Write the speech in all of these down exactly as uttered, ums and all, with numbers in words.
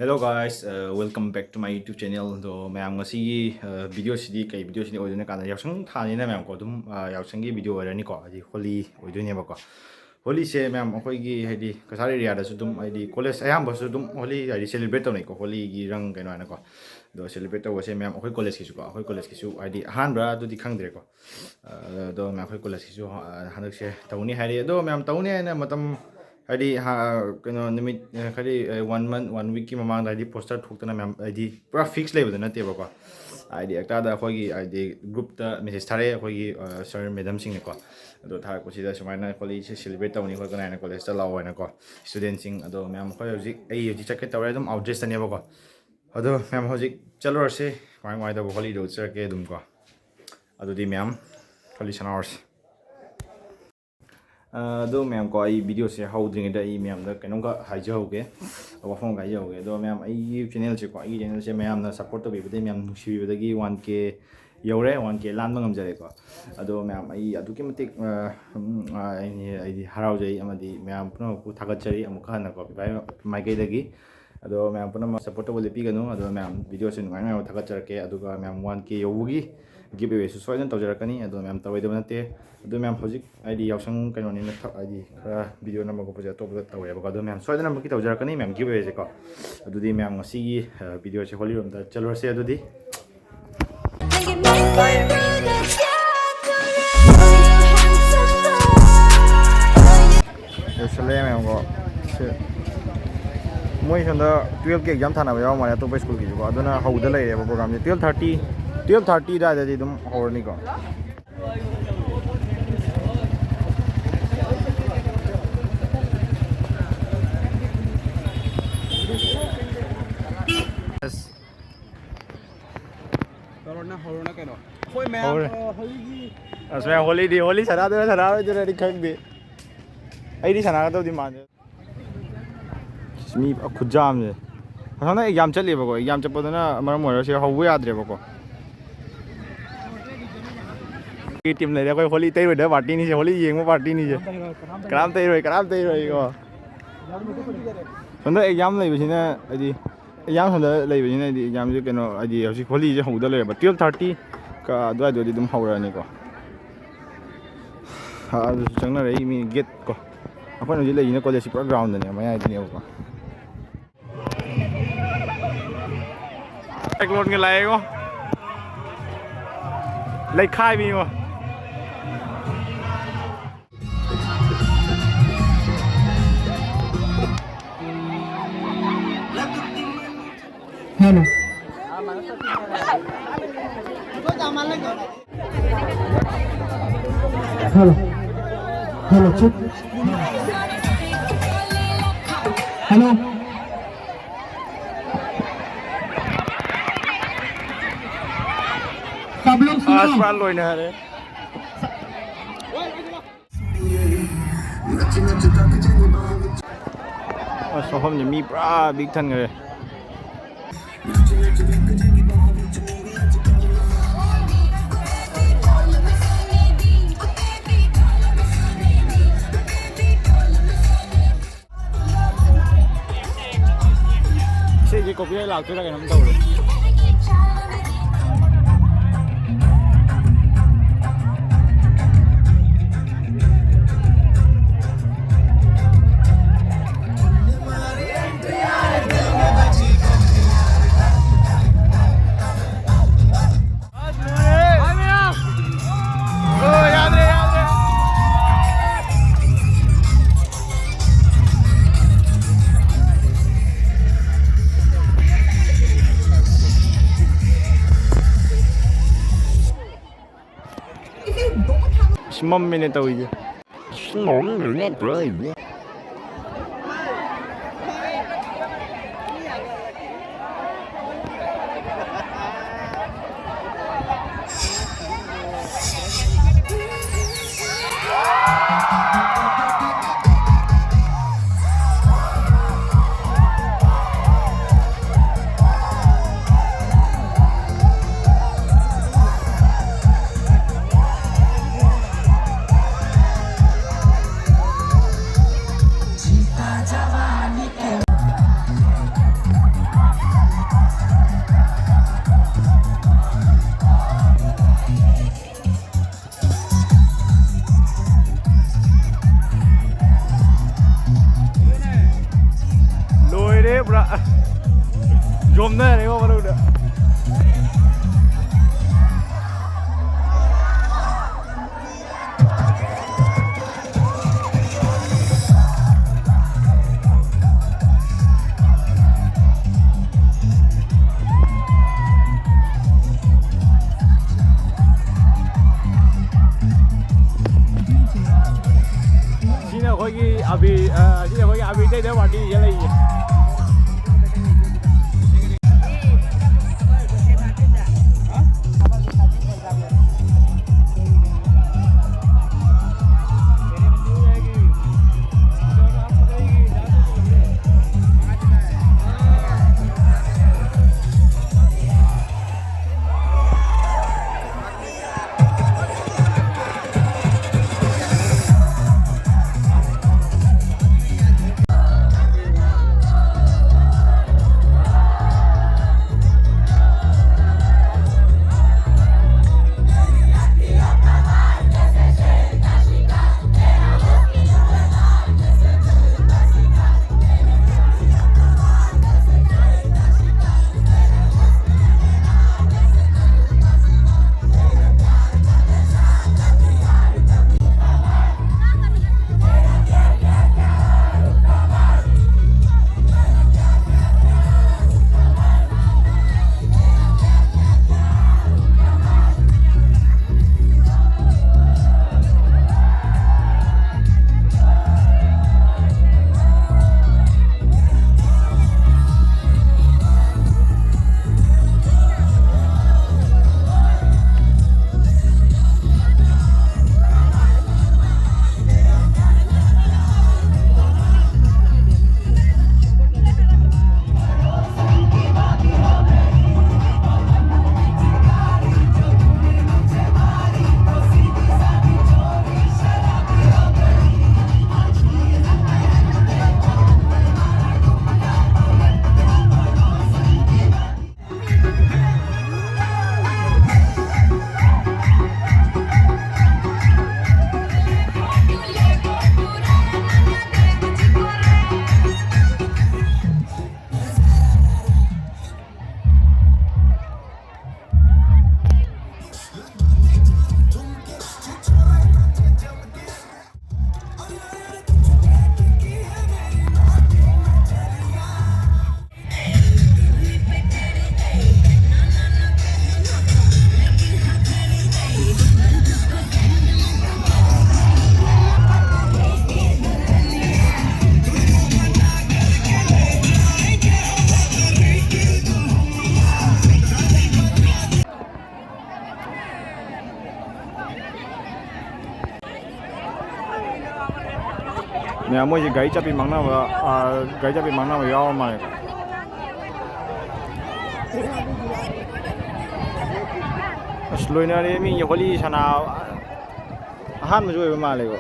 Hello guys, uh, welcome back to my YouTube channel. ꯑꯗꯣ ꯃꯌꯥꯝ, ꯉꯁꯤꯒꯤ ꯚꯤꯗꯤꯑꯣꯁꯤꯗꯤ ꯀꯩ ꯚꯤꯗꯤꯑꯣꯁꯤꯗꯤ ꯑꯣꯏꯗꯣꯏꯅꯣ ꯀꯥꯟꯗ, ꯌꯥꯎꯁꯪ ꯊꯥꯅꯤꯅ ꯃꯌꯥꯝꯀꯣ, ꯑꯗꯨꯝ ꯑ, ꯌꯥꯎꯁꯪꯒꯤ ꯚꯤꯗꯤꯑꯣ ꯑꯣꯏꯔꯅꯤꯀꯣ, ꯍꯥꯏꯗꯤ ꯍꯣꯂꯤ ꯑꯣꯏꯗꯣꯏꯅꯦꯕꯀꯣ꯫ ꯍꯣꯂꯤꯁꯦ ꯃꯌꯥꯝ ꯑꯩꯈꯣꯏꯒꯤ ꯍꯥꯏꯗꯤ ꯀꯁꯥꯔ ꯑꯦꯔꯤꯌꯥꯗꯁꯨ ꯑꯗꯨꯝ, ꯍꯥꯏꯗꯤ ꯀꯣꯂꯦꯖ ꯑꯌꯥꯝꯕꯁꯨ ꯑꯗꯨꯝ ꯍꯣꯂꯤ ꯍꯥꯏꯗꯤ ꯁꯦꯂꯦꯕ꯭ꯔꯦꯠ ꯇꯧꯅꯩꯀꯣ, ꯍꯣꯂꯤꯒꯤ ꯔꯪ ꯀꯩꯅꯣ ꯍꯥꯏꯅꯀꯣ꯫ ꯑꯗꯣ ꯁꯦꯂꯦꯕ꯭ꯔꯦꯠ ꯇꯧꯕꯁꯦ ꯃꯌꯥꯝ ꯑꯩꯈꯣꯏ ꯀꯣꯂꯦꯖꯀꯤꯁꯨꯀꯣ, ꯑꯩꯈꯣꯏ ꯀꯣꯂꯦꯖꯀꯤꯁꯨ ꯍꯥꯏꯗꯤ ꯑꯍꯥꯟꯕ꯭ꯔꯥ ꯑꯗꯨꯗꯤ ꯈꯪꯗ꯭ꯔꯦꯀꯣ꯫ ꯑ, ꯑꯗꯣ ꯃꯌꯥꯝ ꯑꯩꯈꯣꯏ ꯀꯣꯂꯦꯖꯀꯤꯁꯨ ꯑ, ꯍꯟꯗꯛꯁꯦ ꯇꯧꯅꯤ ꯍꯥꯏꯔꯤ꯫ ꯑꯗꯣ ꯃꯌꯥꯝ ꯇꯧꯅꯤ ꯍꯥꯏꯅ ꯃꯇꯝ ꯍꯥꯏꯗꯤ ꯍꯥ, ꯀꯩꯅꯣ ꯅꯨꯃꯤꯠ ꯑ, ꯍꯥꯏꯗꯤ ꯋꯥꯟ ꯃꯟ, ꯋꯥꯟ ꯋꯤꯛꯀꯤ ꯃꯃꯥꯡꯗ ꯍꯥꯏꯗꯤ ꯄꯣꯁꯇꯔ ꯊꯣꯛꯇꯅ ꯃꯌꯥꯝ ꯍꯥꯏꯗꯤ ꯄꯨꯔꯥ ꯐꯤꯛꯁ ꯂꯩꯕꯗꯣ ꯅꯠꯇꯦꯕꯀꯣ꯫ ꯍꯥꯏꯗꯤ ꯍꯦꯛꯇꯥꯗ ꯑꯩꯈꯣꯏꯒꯤ ꯍꯥꯏꯗꯤ ꯒ꯭ꯔꯨꯞꯇ ꯃꯦꯁꯦꯖ ꯊꯥꯔꯛꯑꯦ ꯑꯩꯈꯣꯏꯒꯤ ꯁꯥꯔ ꯃꯦꯗꯝꯁꯤꯡꯅꯀꯣ꯫ ꯑꯗꯣ ꯊꯥꯔꯛꯄꯁꯤꯗ ꯁꯨꯃꯥꯏꯅ ꯍꯣꯂꯤꯁꯦ ꯁꯦꯂꯦꯕ꯭ꯔꯦꯠ ꯇꯧꯅꯤ ꯈꯣꯠꯀꯅꯤ ꯍꯥꯏꯅ ꯀꯣꯂꯦꯖꯇ ꯂꯥꯛꯑꯣ ꯍꯥꯏꯅꯀꯣ꯫ ꯏꯁꯇꯨꯗꯦꯟꯁꯤꯡ ꯑꯗꯣ ꯃꯌꯥꯝ ꯑꯩꯈꯣꯏ ꯍꯧꯖꯤꯛ, ꯑꯩ ꯍꯧꯖꯤꯛ ꯆꯠꯀꯦ ꯇꯧꯔꯦ, ꯑꯗꯨꯝ ꯑꯥꯎꯠ ꯗ꯭ꯔꯦꯁꯇꯅꯦꯕꯀꯣ꯫ ꯑꯗꯣ ꯃꯌꯥꯝ ꯍꯧꯖꯤꯛ ꯆꯠꯂꯨꯔꯁꯤ, ꯀꯃꯥꯏ ꯀꯃꯥꯏꯅ ꯇꯧꯕ ꯍꯣꯂꯤꯗꯣ ꯎꯠꯆꯔꯛꯀꯦ ꯑꯗꯨꯝ ꯀꯣ꯫ ꯑꯗꯨꯗꯤ ꯃꯌꯥꯝ ꯍꯣꯂꯤ ꯁꯥꯟꯅꯍꯧꯔꯁꯤ꯫ ꯑ, ꯑꯗꯣ ꯃꯌꯥꯝ ꯀꯣ, ꯑꯩ ꯚꯤꯗꯤꯑꯣꯁꯦ ꯍꯧꯗ꯭ꯔꯤꯉꯩꯗ ꯑꯩ ꯃꯌꯥꯝꯗ ꯀꯩꯅꯣꯝꯈꯛ ꯍꯥꯏꯖꯍꯧꯒꯦ, ꯋꯥꯐꯝ ꯑꯃ ꯍꯥꯏꯖꯍꯧꯒꯦ꯫ ꯑꯗꯣ ꯃꯌꯥꯝ, ꯑꯩꯒꯤ ꯌꯨꯇ꯭ꯌꯨꯕ ꯆꯦꯅꯦꯜꯁꯦꯀꯣ, ꯑꯩꯒꯤ ꯆꯦꯅꯦꯜꯁꯦ ꯃꯌꯥꯝꯅ ꯁꯞꯄꯣꯔꯠ ꯇꯧꯕꯤꯕꯗꯒꯤ ꯃꯌꯥꯝ ꯅꯨꯡꯁꯤꯕꯤꯕꯗꯒꯤ ꯋꯥꯟ ꯀꯦ ꯌꯧꯔꯦ, ꯋꯥꯟ ꯀꯦ ꯂꯥꯟꯕ ꯉꯝꯖꯔꯦꯀꯣ꯫ ꯑꯗꯣ ꯃꯌꯥꯝ, ꯑꯩ ꯑꯗꯨꯛꯀꯤ ꯃꯇꯤꯛ ꯑ, ꯎꯝ, ꯑ, ꯑꯩ, ꯑꯩꯗꯤ ꯍꯔꯥꯎꯖꯩ ꯑꯃꯗꯤ ꯃꯌꯥꯝ ꯄꯨꯝꯅꯃꯛꯄꯨ ꯊꯥꯒꯠꯆꯔꯤ ꯑꯃꯨꯛꯀ ꯍꯟꯅꯀꯣ ꯄꯤꯄꯥꯏ ꯃꯥꯏꯀꯩꯗꯒꯤ꯫ ꯑꯗꯣ ꯃꯌꯥꯝ ꯄꯨꯝꯅꯃꯛ ꯁꯞꯄꯣꯔꯠ ꯇꯧꯕ ꯂꯦꯞꯄꯤꯒꯅꯨ꯫ ꯑꯗꯣ ꯃꯌꯥꯝ ꯚꯤꯗꯤꯑꯣꯁꯦ ꯅꯨꯡꯉꯥꯏ ꯅꯨꯡꯉꯥꯏꯕ ꯊꯥꯒꯠꯆꯔꯛꯀꯦ꯫ ꯑꯗꯨꯒ ꯃꯌꯥꯝ ꯋꯥꯟ ꯀꯦ ꯌꯧꯕꯒꯤ ꯒꯤꯐ ꯑꯦꯋꯦꯁꯨ ꯁꯣꯏꯗꯅ ꯇꯧꯖꯔꯛꯀꯅꯤ꯫ ꯑꯗꯣ ꯃꯌꯥꯝ ꯇꯧꯔꯣꯏꯗꯕ ꯅꯠꯇꯦ꯫ ꯑꯗꯣ ꯃꯌꯥꯝ ꯍꯧꯖꯤꯛ ꯍꯥꯏꯗꯤ ꯌꯥꯎꯁꯪ ꯀꯩꯅꯣꯅꯤꯅ ꯊ-, ꯍꯥꯏꯗꯤ ꯈꯔ ꯚꯤꯗꯤꯑꯣ ꯅꯝꯕ ꯈꯣꯠꯄꯁꯦ ꯑꯇꯣꯞꯄꯗ ꯇꯧꯋꯦꯕꯀꯣ꯫ ꯑꯗꯣ ꯃꯌꯥꯝ ꯁꯣꯏꯗꯅꯃꯛꯀꯤ ꯇꯧꯖꯔꯛꯀꯅꯤ ꯃꯌꯥꯝ ꯒꯤꯐ ꯑꯦꯋꯦꯁꯦꯀꯣ꯫ ꯑꯗꯨꯗꯤ ꯃꯌꯥꯝ ꯉꯁꯤꯒꯤ ꯑ, ꯚꯤꯗꯤꯑꯣꯁꯦ ꯍꯣꯂꯤ ꯔꯣꯝꯗ ꯆꯠꯂꯨꯔꯁꯦ ꯑꯗꯨꯗꯤ꯫ ꯌꯧꯁꯜꯂꯛꯑꯦ ꯃꯌꯥꯝꯀꯣ꯫ ꯁꯤ ꯃꯣꯏ ꯁꯣꯝꯗ ꯇꯨꯌꯦꯜꯞꯀꯤ ꯑꯦꯛꯖꯥꯝ ꯊꯥꯅꯕ ꯌꯥꯎꯔ ꯃꯥꯜꯂꯦ ꯑꯇꯣꯞꯄ ꯁ꯭ꯀꯨꯜꯒꯤꯁꯨꯀꯣ꯫ ꯑꯗꯨꯅ ꯍꯧꯗ ꯂꯩꯔꯦꯕ ꯄ꯭ꯔꯣꯒ꯭ꯔꯥꯝꯁꯦ꯫ ꯇꯨꯌꯦꯜꯞ ꯊꯥꯔꯇꯤ, ꯇꯨꯌꯦꯜꯞ ꯊꯥꯔꯇꯤ ꯑꯗꯨꯋꯥꯏꯗꯗꯤ ꯑꯗꯨꯝ ꯍꯧꯔꯅꯤꯀꯣ꯫ ꯑꯁ꯫ ꯇꯧꯔꯣꯅ ꯍꯧꯔꯣꯅ ꯀꯩꯅꯣ? ꯑꯩꯈꯣꯏ ꯃꯌꯥꯝ, ꯍꯧꯔꯦ꯫ ꯑ, ꯍꯣꯂꯤꯒꯤ ꯑꯁ, ꯃꯌꯥꯝ ꯍꯣꯂꯤꯗꯤ, ꯍꯣꯂꯤ ꯁꯥꯟꯅꯗꯣꯏꯔꯥ ꯁꯥꯟꯅꯔꯣꯏꯗꯣꯏꯔꯥꯗꯤ ꯈꯪꯗꯦ꯫ ꯑꯩꯗꯤ ꯁꯥꯟꯅꯒꯗꯧꯗꯤ ꯃꯥꯟꯗꯦ꯫ ꯃꯤ ꯈꯨꯠꯌꯥꯝꯁꯦ꯫ ꯑꯁꯣꯝꯗ ꯑꯦꯛꯖꯥꯝ ꯆꯠꯂꯤꯕꯀꯣ, ꯑꯦꯛꯖꯥꯝ ꯆꯠꯄꯗꯨꯅ ꯃꯔꯝ ꯑꯣꯏꯔꯒ ꯁꯤ ꯍꯧꯕ ꯌꯥꯗ꯭ꯔꯦꯕꯀꯣ꯫ ꯑꯩꯒꯤ ꯇꯤꯝ ꯂꯩꯔꯦ, ꯑꯩꯈꯣꯏ ꯍꯣꯂꯤ ꯇꯩꯔꯣꯏꯗꯕ ꯄꯥꯔꯇꯤꯅꯤꯁꯦ, ꯍꯣꯂꯤ ꯌꯦꯡꯕ ꯄꯥꯔꯇꯤꯅꯤꯁꯦ꯫ ꯀꯅꯥꯝ ꯇꯩꯔꯣꯏ, ꯀꯅꯥꯝ ꯇꯩꯔꯣꯏꯀꯣ꯫ ꯁꯣꯝꯗ ꯑꯦꯛꯖꯥꯝ ꯂꯩꯕꯁꯤꯅ ꯍꯥꯏꯗꯤ ꯑꯦꯛꯖꯥꯝ ꯁꯣꯝꯗ ꯂꯩꯕꯅꯤꯅ ꯑꯩꯗꯤ ꯑꯦꯛꯖꯥꯝꯁꯦ ꯀꯩꯅꯣ, ꯍꯥꯏꯗꯤ ꯍꯧꯖꯤꯛ ꯍꯣꯂꯤꯁꯦ ꯍꯧꯗ ꯂꯩꯔꯕ, ꯇꯨꯌꯦꯜꯞ ꯊꯥꯔꯇꯤ ꯀ ꯑꯗꯨꯋꯥꯏꯗꯗꯤ ꯑꯗꯨꯝ ꯍꯧꯔꯛꯑꯅꯤꯀꯣ꯫ ꯑꯗꯨꯁꯨ ꯆꯪꯅꯔꯛꯏ ꯃꯤ ꯒꯦꯠ ꯀꯣ꯫ ꯑꯩꯈꯣꯏꯅ ꯍꯧꯖꯤꯛ ꯂꯩꯔꯤꯁꯤꯅ ꯀꯣꯂꯦꯖꯁꯤ ꯄꯨꯔꯥ ꯒ꯭ꯔꯥꯎꯟꯗꯅꯦ, ꯃꯌꯥꯏꯗꯅꯦꯕꯀꯣ꯫ ꯁꯥꯏꯀ꯭ꯂꯣꯟꯒ ꯂꯥꯛꯑꯦꯀꯣ꯫ ꯂꯩꯈꯥꯏꯕꯤꯉꯣ꯫ Hello. Hello. Hello, check. Hello. सब लोग सुनो। ꯑꯁ, ꯃꯐꯝꯁꯦ ꯃꯤ ꯄꯨꯔꯥ ꯕꯤꯛ ꯊꯟꯈ꯭ꯔꯦ꯫ ꯏꯁꯩꯁꯦ copyright ꯂꯥꯛꯇꯣꯏꯔꯥ ꯀꯩꯅꯣꯝ ꯇꯧꯔꯦ꯫ ꯏꯁ, ꯃꯝꯃꯦꯅꯦ ꯇꯧꯔꯤꯁꯦ꯫ ꯑꯕꯤ, ꯑ, ꯁꯤꯗ ꯑꯩꯈꯣꯏꯒꯤ ꯑꯕꯤ ꯇꯩꯅꯕ ꯄꯥꯔꯇꯤꯁꯦ ꯂꯩꯌꯦ꯫ ꯃꯌꯥꯝ ꯃꯣꯏꯁꯦ ꯒꯥꯔꯤ ꯆꯠꯄꯤ ꯃꯥꯡꯅꯕ, ꯑꯥ, ꯒꯥꯔꯤ ꯆꯠꯄꯤ ꯃꯥꯡꯅꯕ ꯌꯥꯎꯔ ꯃꯥꯜꯂꯦꯀꯣ꯫ ꯑꯁ, ꯂꯣꯏꯅꯔꯦ, ꯃꯤ ꯍꯣꯂꯤ ꯁꯥꯟꯅ ꯑꯍꯥꯟꯕꯁꯨ ꯑꯣꯏꯕ ꯃꯥꯜꯂꯦꯀꯣ꯫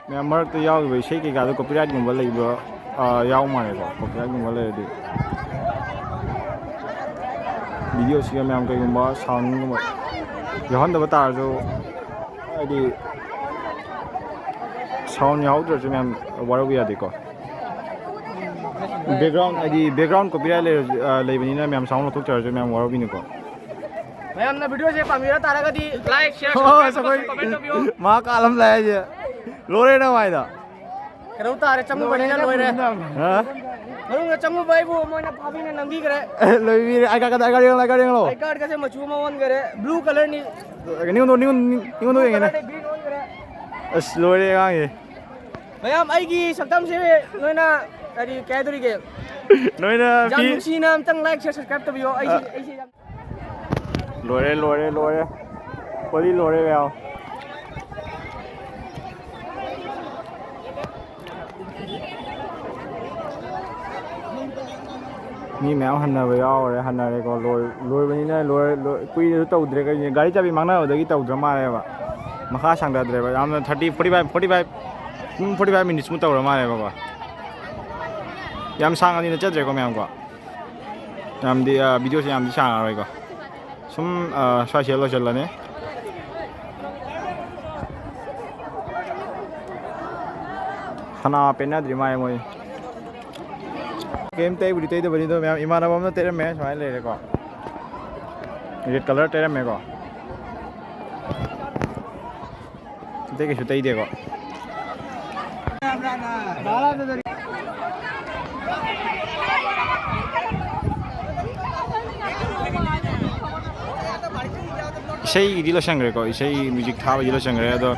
ꯃꯌꯥꯝ ꯃꯔꯛꯇ ꯌꯥꯎꯔꯤꯕ ꯏꯁꯩ ꯀꯩꯀꯥꯗꯣ copyrightꯀꯨꯝꯕ ꯂꯩꯕ, ꯑꯥ, ꯌꯥꯎ ꯃꯥꯜꯂꯦꯀꯣ꯫ Copyrightꯀꯨꯝꯕ ꯂꯩꯔꯗꯤ videoꯁꯤꯒ ꯃꯌꯥꯝ ꯀꯩꯒꯨꯝꯕ soundꯒꯨꯝꯕ ꯌꯥꯎꯍꯟꯗꯕ ꯇꯥꯔꯁꯨ, ꯍꯥꯏꯗꯤ sound ꯌꯥꯎꯗ꯭ꯔꯁꯨ ꯃꯌꯥꯝ ꯋꯥꯔꯧꯕ ꯌꯥꯗꯦꯀꯣ꯫ Background, ꯍꯥꯏꯗꯤ background copyright ꯂꯩꯔꯁꯨ, ꯑꯥ, ꯂꯩꯕꯅꯤꯅ ꯃꯌꯥꯝ sound ꯂꯧꯊꯣꯛꯆꯔꯁꯨ ꯃꯌꯥꯝ ꯋꯥꯔꯧꯕꯤꯅꯨꯀꯣ꯫ ꯃꯌꯥꯝꯅ videoꯁꯦ ꯄꯥꯝꯕꯤꯔ ꯇꯥꯔꯒꯗꯤ like, share, ꯍꯣꯏ, subscribe, ꯑꯩꯈꯣꯏ comment ꯇꯧꯕꯤꯌꯣ꯫ ꯃꯥ ꯀꯥꯜꯂꯝ ꯂꯥꯛꯑꯦ ꯍꯥꯏꯁꯦ꯫ ꯂꯣꯏꯔꯦ ꯅꯪ ꯍꯥꯏꯗꯣ꯫ ꯀꯩꯅꯧ ꯇꯥꯔꯦ, ꯆꯪꯉꯨꯕꯅꯤꯅ ꯂꯣꯏꯔꯦ꯫ ꯍꯥ? ꯃꯅꯨꯡꯗ ꯆꯪꯉꯨꯕ ꯑꯩꯕꯨ ꯃꯣꯏꯅ ꯐꯥꯕꯤꯅ ꯅꯝꯕꯤꯈ꯭ꯔꯦ꯫ ꯂꯣꯏꯕꯤꯔꯦ꯫ ꯑꯥꯏ ꯀꯥꯔꯗ, ꯑꯥꯏ ꯀꯥꯔꯗ ꯌꯦꯡꯉꯣ, ꯑꯥꯏ ꯀꯥꯔꯗ ꯌꯦꯡꯉꯣ꯫ ꯑꯥꯏ ꯀꯥꯔꯗꯀꯁꯦ ꯃꯆꯨ ꯑꯃ ꯑꯣꯟꯈꯔꯦ, blue colourꯅꯤ꯫ ꯅꯤꯉꯣꯟꯗꯣ, ꯅꯤꯉꯣꯟꯗꯣ, ꯅꯤꯉꯣꯟꯗꯣ blue ꯌꯦꯡꯉꯦꯅꯦ꯫ Colourꯗꯩ green ꯑꯣꯟꯈꯔꯦ꯫ ꯑꯁ, ꯂꯣꯏꯔꯦ ꯑꯉꯥꯡꯁꯦ꯫ ꯃꯌꯥꯝ, ꯑꯩꯒꯤ ꯁꯛꯇꯝꯁꯦ ꯅꯣꯏꯅ ꯀꯔꯤ, ꯀꯩ ꯍꯥꯏꯗꯣꯔꯤꯒꯦ? ꯅꯣꯏꯅ ꯌꯥꯝ ꯐꯤ- ꯅꯨꯡꯁꯤꯅ ꯑꯝꯇꯪ like, share, subscribe ꯇꯧꯕꯤꯌꯣ꯫ ꯑꯩꯁꯦ, ꯑ- ꯑꯩꯁꯦ ꯌꯥꯝ ꯂꯣꯏꯔꯦ, ꯂꯣꯏꯔꯦ, ꯂꯣꯏꯔꯦ꯫ ꯍꯣꯂꯤ ꯂꯣꯏꯔꯦ ꯃꯌꯥꯝ꯫ ꯃꯤ ꯃꯌꯥꯝ ꯍꯟꯅꯕ ꯌꯥꯎꯔꯦ, ꯍꯟꯅꯔꯦꯀꯣ꯫ ꯂꯣꯏ-, ꯂꯣꯏꯕꯅꯤꯅ ꯂꯣꯏ-, ꯂꯣꯏ-, ꯀꯨꯏꯅꯁꯨ ꯇꯧꯗ꯭ꯔꯦ꯫ ꯀꯩꯒꯤꯅꯣ, ꯒꯥꯔꯤ ꯆꯥꯕꯤ ꯃꯥꯡꯅꯕꯗꯒꯤ ꯇꯧꯗ꯭ꯔ ꯃꯥꯜꯂꯦꯕ꯫ ꯃꯈꯥ ꯁꯥꯡꯊꯗ꯭ꯔꯦꯕ꯫ ꯌꯥꯝꯅ thirty, forty five, forty five, ꯄꯨꯡ forty five minutesꯃꯨꯛ ꯇꯧꯔ ꯃꯥꯜꯂꯦꯕꯀꯣ꯫ ꯌꯥꯝ ꯁꯥꯡꯅꯗꯤ ꯆꯠꯇ꯭ꯔꯦꯀꯣ ꯃꯌꯥꯝꯀꯣ꯫ ꯌꯥꯝꯗꯤ, ꯑ, videoꯁꯦ ꯌꯥꯝꯗꯤ ꯁꯥꯡꯉꯔꯣꯏꯀꯣ꯫ ꯁꯨꯝ, ꯑ, ꯁ꯭ꯋꯥꯏꯁꯤꯗ ꯂꯣꯏꯁꯤꯜꯂꯅꯤ꯫ ꯁꯅꯥ ꯄꯦꯟꯅꯗ꯭ꯔꯤ ꯃꯥꯜꯂꯦ ꯃꯣꯏ꯫ ꯀꯩꯝ ꯇꯩꯕꯨꯗꯤ ꯇꯩꯗꯕꯅꯤ ꯑꯗꯣ ꯃꯌꯥꯝ, ꯏꯃꯥꯟꯅꯕ ꯑꯃꯅ ꯇꯩꯔꯝꯃꯦ, ꯁꯨꯃꯥꯏꯅ ꯂꯩꯔꯦꯀꯣ꯫ Red colour ꯇꯩꯔꯝꯃꯦꯀꯣ꯫ ꯑꯇꯩ ꯀꯩꯁꯨ ꯇꯩꯗꯦꯀꯣ꯫ ꯏꯁꯩꯒꯤꯗꯤ ꯂꯣꯏꯁꯟꯈ꯭ꯔꯦꯀꯣ, ꯏꯁꯩ music ꯊꯥꯕꯒꯤ ꯂꯣꯏꯁꯟꯈ꯭ꯔꯦ꯫ ꯑꯗꯣ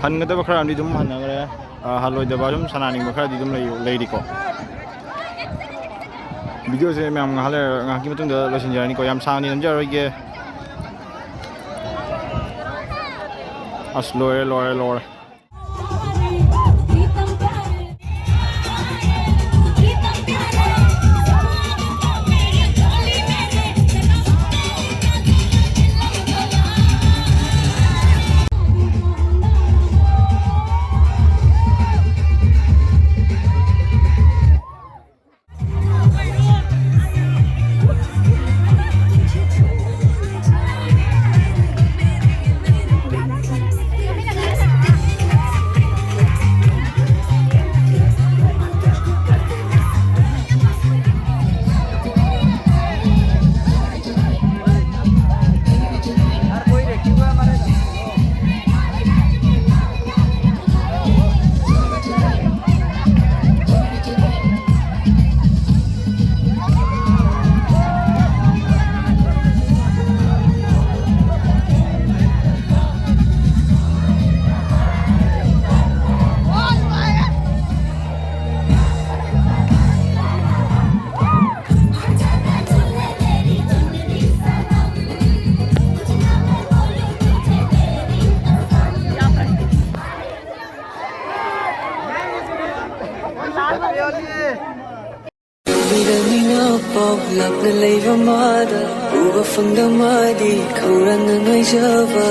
ꯍꯟꯒꯗꯕ ꯈꯔ ꯑꯃꯗꯤ ꯑꯗꯨꯝ ꯍꯟꯅꯈ꯭ꯔꯦ꯫ ꯑ, ꯍꯜꯂꯣꯏꯗꯕ ꯁꯨꯝ ꯁꯥꯟꯅꯅꯤꯡꯕ ꯈꯔꯗꯤ ꯑꯗꯨꯝ ꯂꯩ-, ꯂꯩꯔꯤꯀꯣ꯫ ꯚꯤꯗꯤꯑꯣꯁꯦ ꯃꯌꯥꯝ ꯉꯥꯏꯍꯥꯛ ꯂꯩꯔ, ꯉꯥꯏꯍꯥꯛꯀꯤ ꯃꯇꯨꯡꯗ ꯂꯣꯏꯁꯤꯟꯖꯔꯅꯤꯀꯣ, ꯌꯥꯝ ꯁꯥꯡꯅꯗꯤ ꯅꯝꯖꯔꯔꯣꯏꯒꯦ꯫ ꯑꯁ, ꯂꯣꯏꯔꯦ, ꯂꯣꯏꯔꯦ, ꯂꯣꯏꯔꯦ꯫ ꯃꯤꯔꯝꯅ ꯄꯥꯎ ꯂꯥꯞꯅ ꯂꯩꯕ ꯃꯥꯗ ꯎꯕ ꯐꯪꯗ ꯃꯥꯗꯤ ꯈꯧꯔꯥꯡꯅ ꯉꯥꯏꯖꯕ꯫